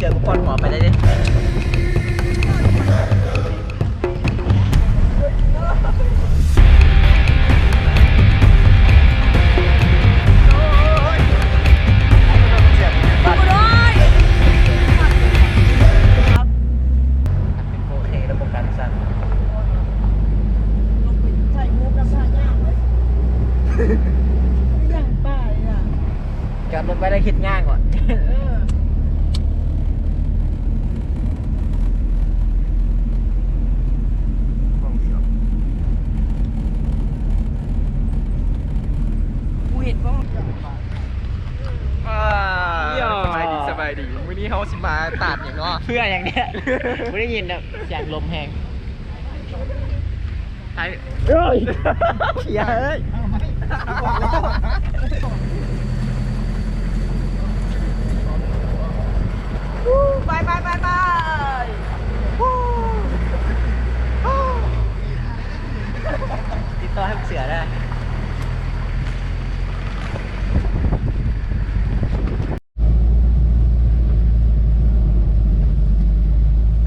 ເຈີກູປ່ອນຫົວໄປເລີຍເດ້. ເປັນໂອເຄລະບົບການສັ່ນ ລົງໄປຖ່າຍຮູບນຳທ່າຍ່າງເລີຍ ຍ່າງໄປອ່ະ. ຈອດລົດໄວ້ແລ້ວຄິດຍ່າງກ່ອນ ເອີ. ຫ້ອງດຽວ ກູເຫັນບໍ່? ອ່າ ສະບາຍດີ ສະບາຍດີ. ມື້ນີ້ເຮົາຊິມາຕາດຫຍັງເນາະ? ເພື່ອຫຍັງເນຍ? ບໍ່ໄດ້ຍິນດອກ ສຽງລົມແຮງ. ໄທ ເອີຍ ເອີຍ ໄປ ໄປ ໄປ ໄປ ຕິດຕໍ່ໃຫ້ເສືອໄດ້.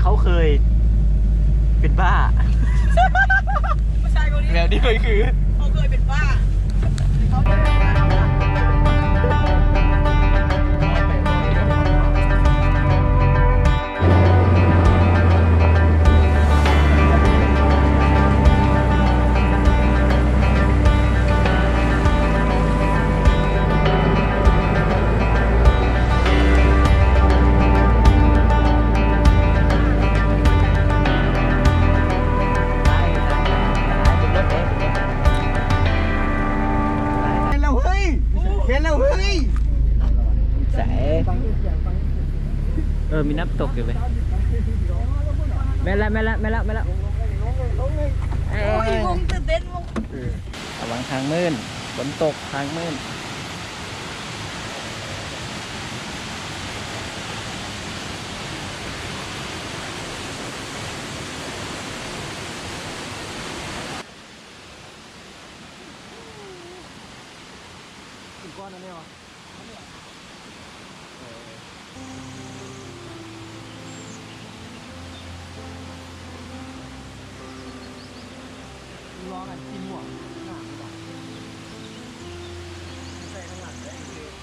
ເຂົາເຄີຍເປັນບ້າ ຜູ້ຊາຍຄົນນີ້ ແບບນີ້ມັນຄື ເຂົາເຄີຍເປັນບ້າ ເຂົາເຄີຍເປັນບ້າ. ແມ່ນແລ້ວເຮີ້ຍ ແມ່ນແລ້ວເຮີ້ຍ ໃສ ເອີ ມີນ້ຳຕົກຢູ່ເວີຍ ແມ່ນແລ້ວ ແມ່ນແລ້ວ ແມ່ນແລ້ວ ແມ່ນແລ້ວ ໂອ້ຍ ງົງ ຕື່ນເຕັ້ນ ເອີ. ລະວັງທາງມື່ນ ຝົນຕົກທາງມື່ນ. ຂຶ້ນກ່ອນອັນນີ້ຫວາ? ເອີ ລອງອັນກິນໝວກໜ້າບໍ່? ໃສ່ຂ້າງຫຼັງໄດ້ເລີຍ.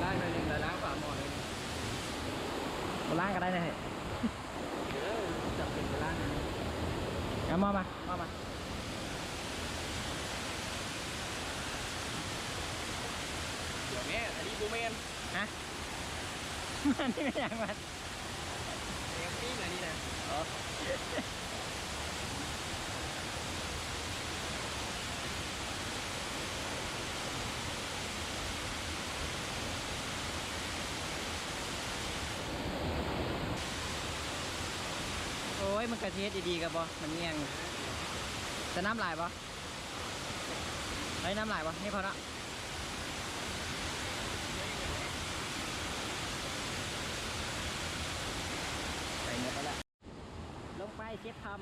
ລ້າງໜ້ອຍໜຶ່ງ ແລ້ວລ້າງຝາໝໍ້ໜ້ອຍໜຶ່ງ. ບໍ່ລ້າງກໍໄດ້ນະ. ເອີ ຈຳເປັນໄປລ້າງ. ເອົາໝໍ້ມາ ໝໍ້ມາ. ບໍ່ແມ່ນ ອັນນີ້ບໍ່ແມ່ນ. ຮະ? ມັນແມ່ນຫຍັງວະ? ແນວປີ້ງອັນນີ້ນະ. ອໍ. ໂອ້ຍ ມັນກະຊິເຮັດດີໆ ກະບໍ່ ມັນແຍງ. ຈະນ້ຳຫຼາຍບໍ່? ເອົານ້ຳຫຼາຍບໍ່? ນີ້ພໍເນາະ. ໃສ່ໝົດແລ້ວລະ. ລົງໄປ ເຊຟທອມ.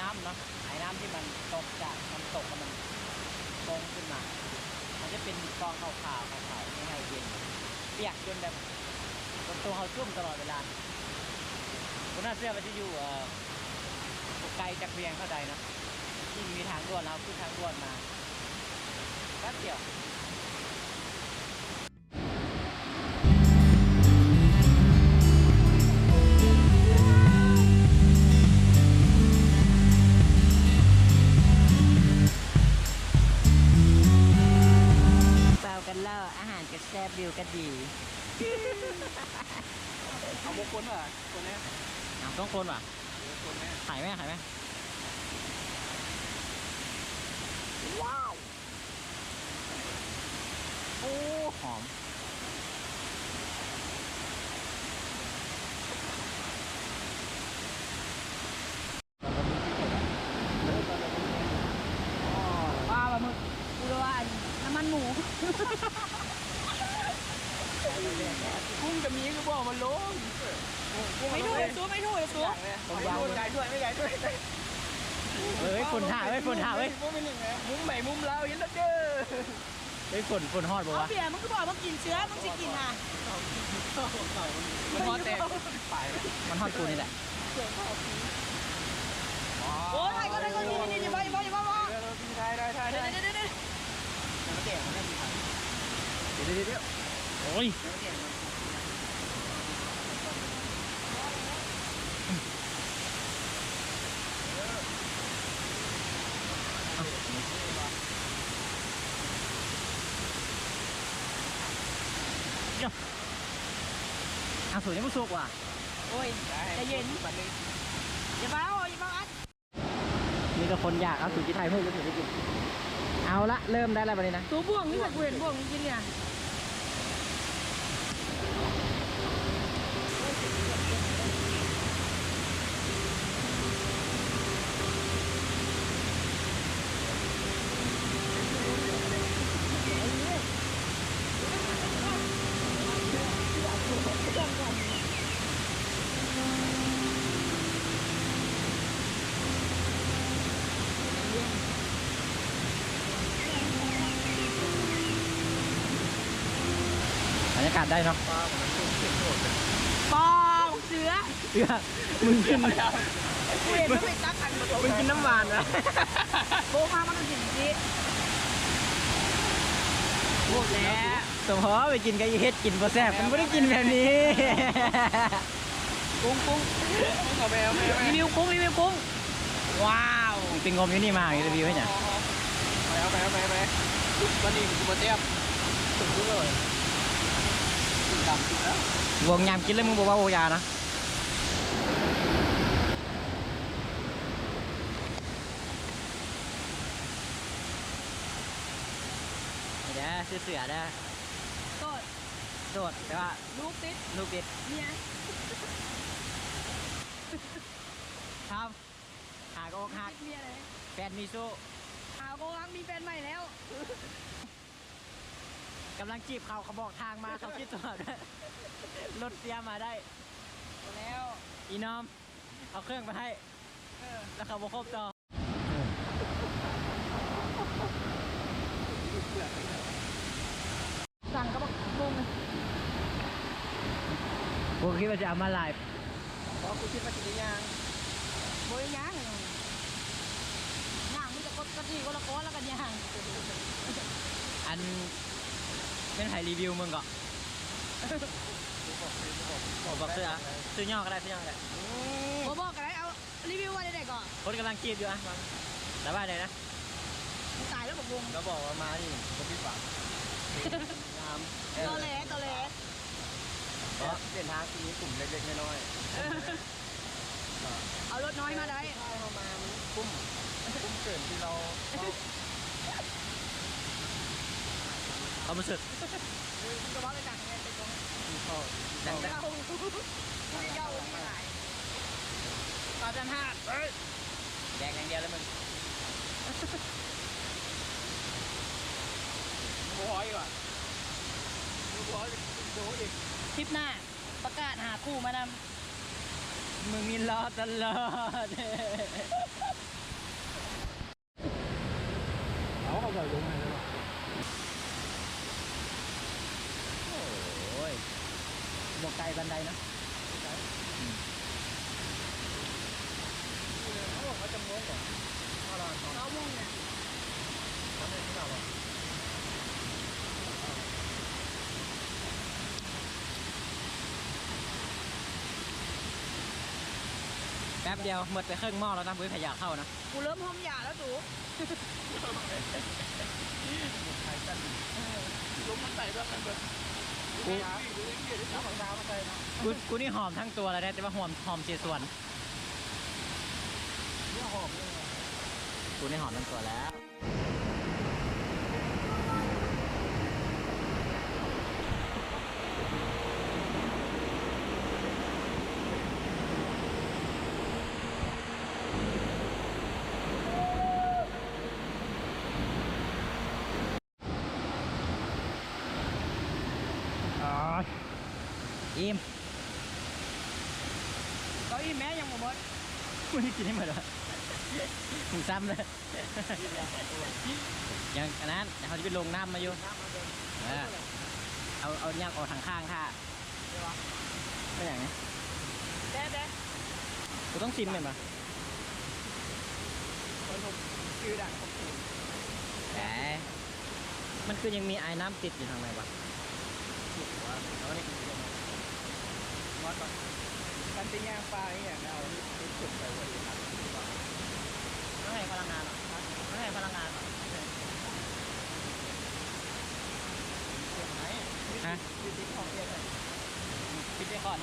ນ້ຳເນາະ ໄອນ້ຳທີ່ມັນຕົກຈາກນ້ຳຕົກ ແລ້ວມັນຟອງຂຶ້ນມາ ມັນຈະເປັນຟອງຂາວໆ ຂາວໆ ໃຫ້ເຢັນ ປຽກຈົນແບບ ຕົວເຮົາຊຸ່ມຕະຫຼອດເວລາ. ບໍ່ໜ້າເຊື່ອວ່າຈະຢູ່ ເອີ ບໍ່ໄກຈາກວຽງເທົ່າໃດເນາະ ຍິ່ງມີທາງດ່ວນ ເຮົາຂຶ້ນທາງດ່ວນມາ ແປັບດຽວ. ເວົ້າກັນເລົ່າ ອາຫານກໍແຊບ ວິວກໍດີ. ເອົາບໍ່ຄົນຫວາ? ຄົນແນ່ ເອົາຕ້ອງຄົນຫວາ? ເອີ ຄົນແນ່ ຖ່າຍແມ່ ຖ່າຍແມ່. ວ້າວ ໂອ້ ຫອມ. ປາ ປາໝຶກ ກູວ່າອັນ ນ້ຳມັນໝູ ກຸ້ງກໍມີ ຄືບໍ່ເອົາມາລົງ. ໄປດູດ ໄປດູດ ໄປດູດ ໄປດູດ ໄປດູດ ເອີຍ ຝົນຖ້າເວີ້ຍ ຝົນຖ້າເວີ້ຍ ມຸມໃໝ່ມຸມລາວ ເຫັນແລ້ວເດີ້. ເອີຍ ຝົນ ຝົນຮອດບໍ່ວະ? ເອົາເບຍ ມຶງຄືບໍ່ເອົາມາກິນເສືອ ມຶງຊິກິນຫາ? ມັນຮອດແຕ່ ມັນຮອດກູນີ້ແຫຼະ. ໂອ້ຍ ຖ່າຍກ່ອນ ຖ່າຍກ່ອນ ນີ້ໆໆ ຢ່າເວົ້າ ຢ່າເວົ້າ ຢ່າເວົ້າ ຖ່າຍ ຖ່າຍ ຖ່າຍ ເດີ ເດີ ເດີ ເດີ ເດີ ໂອ້ຍ. ອ້າວ ສູຍັງບໍ່ສຸກຫວາ? ໂອ້ຍ ໃຈເຢັນ ຢ່າເວົ້າ ຢ່າເວົ້າອັດ. ມີແຕ່ຄົນຢາກ ເອົາ ສູຊິຖ່າຍຮູບ ຫຼື ສູໄດ້ກິນ? ເອົາລະ ເລີ່ມໄດ້ລະບັດນີ້ນະ. ໂຕບ່ວງນີ້ ໃສກູເຫັນບ່ວງກິນນີ້ນະ. ບັນຍາກາດໄດ້ເນາະ. ປາ ບັກເສືອ ເສືອ ມຶງກິນ ກູເຫັນມັນເປັນຕາຄັນ ມຶງກິນນ້ຳຫວານຫວາ? ໂອ້ ພາມັນກິນຊິ ໂອ້ ແທ້ ສົມພໍໄປກິນກັບອີເຮັດ ກິນບໍ່ແຊບ ມັນບໍ່ໄດ້ກິນແບບນີ້. ກຸ້ງ ກຸ້ງ ເອົາໄປ ເອົາໄປ ເອົາໄປ ຣີວິວກຸ້ງ ຣີວິວກຸ້ງ. ວ້າວ ໄປງົມຢູ່ນີ້ມາ ຣີວິວໃຫ້ຫຍັງ? ເອົາໄປ ເອົາໄປ ເອົາໄປ ເອົາໄປ ບັດນີ້ຄືບໍ່ແຊບ ສຸກເລີຍ ກິນດຳສຸກແລ້ວ. ວງຍາມກິນແລ້ວ ມຶງບໍ່ເວົ້າຢານະ. ນີ້ເດີ ຊື່ເສືອເດີ ໂສດ ໂສດ ແຕ່ວ່າ ລູກຕິດ ລູກຕິດ ເມຍ ທຳ ຫາກໍອົກຫັກ ເມຍໃດ ແຟນມີຊູ້ ຫາກໍອົກຫັກ ມີແຟນໃໝ່ແລ້ວ ກຳລັງຈີບເຂົາ ເຂົາບອກທາງມາ ເຂົາຄິດຕົວະ ລົດເຊຍມາໄດ້ ບໍ່ແລ້ວ ອີນ້ອມ ເອົາເຄື່ອງໄປໃຫ້ ເອີ ແລ້ວເຂົາບໍ່ຄົບຕໍ່. ສັ່ງກະບັກບຸ້ງ ບໍ່ຄິດວ່າຈະເອົາມາຫຼາຍ ບໍ່ ກູຄິດວ່າຊິໄດ້ຍ່າງ ບໍ່ໄດ້ຍ່າງ ຍ່າງມີແຕ່ກົດກະຈີ່ຄົນລະກ້ອນແລ້ວກະຍ່າງ. ອັນ ແມ່ນໃຜຣີວິວມຶງເກາະ? ບໍ່ບອກຊື່ ຊື່ຫຍໍ້ກໍໄດ້ ຊື່ຫຍໍ້ກໍໄດ້ ບໍ່ບອກກໍໄດ້ ເອົາ ຣີວິວວ່າແນວໃດເກາະ? ຄົນກຳລັງຈີບຢູ່ ອະ ລະວ່າໃດນະ? ຕາຍແລ້ວບັກວົງ ລະບອກວ່າມານີ້ບໍ່ຜິດຫວັງ ງາມ ເອີ ຕໍແຫຼ ຕໍແຫຼ ເພາະເສັ້ນທາງທີ່ມີຂຸມເລັກໆນ້ອຍໆ ເອີ ເອົາລົດນ້ອຍມາໄດ້ ເຮົາມາມັນກຸ້ມ ກຸ້ມເກີນທີ່ເຮົາເວົ້າ ຄວາມຮູ້ສຶກ ເອີ ມຶງກໍເວົ້າໄດ້ດັງແນ່ ແຕ່ກໍ ເວົ້າ ເວົ້າ ເວົ້ານີ້ຫຼາຍ ປາຈັນຫາດ ເອີຍ ແດກຢ່າງດຽວເລີຍມຶງ ບໍ່ພໍອີກຫວາ? ບໍ່ພໍອີກ ບໍ່ພໍອີກ ທຣິບໜ້າປະກາດຫາຄູ່ມານຳ ມຶງນີ້ຫຼໍ່ຕະຫຼອດ. ລັນໄດນະ ອືມ ເກົ້າໂມງເລີຍ ແປັບດຽວໝົດໄປເຄິ່ງໝໍ້ແລ້ວນະ ບໍ່ມີໃຜຢາກເຂົ້ານະ. ກູເລີ່ມຫອມຢາແລ້ວຕູ ເອີ ລົມມັນໃສ່ເບິ່ງ ເບິ່ງ ກູ ເອົາບັກນາວມາໃສ່ເນາະ ກູ ກູນີ້ຫອມທັງຕົວແລ້ວເດ້ ແຕ່ວ່າຫອມ ຫອມເສສວນ ຫອມເລີຍ ກູນີ້ຫອມທັງຕົວແລ້ວ. ອີ່ມ ເຂົາອີ່ມແມ້ ຍັງບໍ່ໝົດ ມື້ນີ້ກິນໃຫ້ໝົດວະ ຫູຊ້ຳເລີຍ. ຍັງອັນນັ້ນ ເຮົາຈະໄປລົງນ້ຳມາຢູ່ ເອີ ເອົາ ເອົາຫຍັງອອກທາງຂ້າງຖ້າ ແມ່ນຫຍັງນີ້ ແດ່ໆ ບໍ່ຕ້ອງຊິມແມ່ນບໍ່ ຊື່ດັງຂອງກູ ແຫຼະ. ມັນຄືຍັງມີອາຍນ້ຳຕິດຢູ່ທາງໃນວະ ມັນເປັນຫຍັງປາອີ່ຫຍັງເນາະ ມັນໃຫ້ພະລັງງານເນາະ ມັນໃຫ້ພະລັງງານເນາະ ຮະ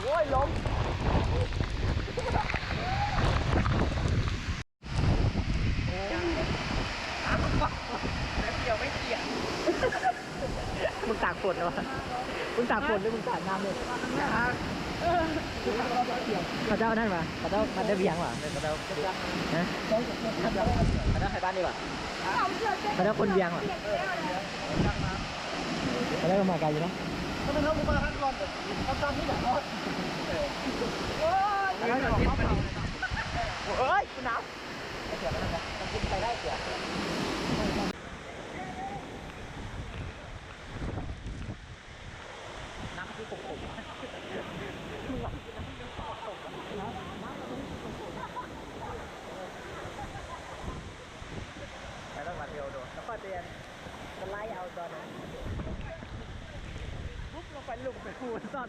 ໂອ້ຍ ລົມ ແປັບດຽວໄມ່ກ່ຽງ ມຶງຕາກຝົນເນາະ ມຶງຕາກຝົນຫຼືມຶງຕາກນ້ຳເລີຍ ເຂົາເຈົ້ານັ້ນຫວາ ເຂົາເຈົ້າ ເຂົາເຈົ້າວຽງຫວາ ເຂົາເຈົ້າ ຮະ ເຂົາເຈົ້າໄທບ້ານນີ້ຫວາ ເຂົາເຈົ້າຄົນວຽງຫວາ. ເຂົາເຈົ້າກໍມາໄກຢູ່ເນາະ ເຂົາເຈົ້າມາທາງກ່ອນ ເຂົາເຈົ້າມີແຕ່ຮອດ ໂອ້ຍ ເຂົາເຈົ້າ ໂອ້ຍ ໜາວ ເສຍໄປແລ້ວ ມັນກິນໄປໄດ້ເສຍ ນ້ຳຄືຂົມໆ ໄປແລ້ວ ມາເທວໂດ ແລ້ວຄ່ອຍໄປອັນ ສະໄລເອົາຕອນນັ້ນ ປຸບລົງໄປ ລົງໄປພູນຕອນ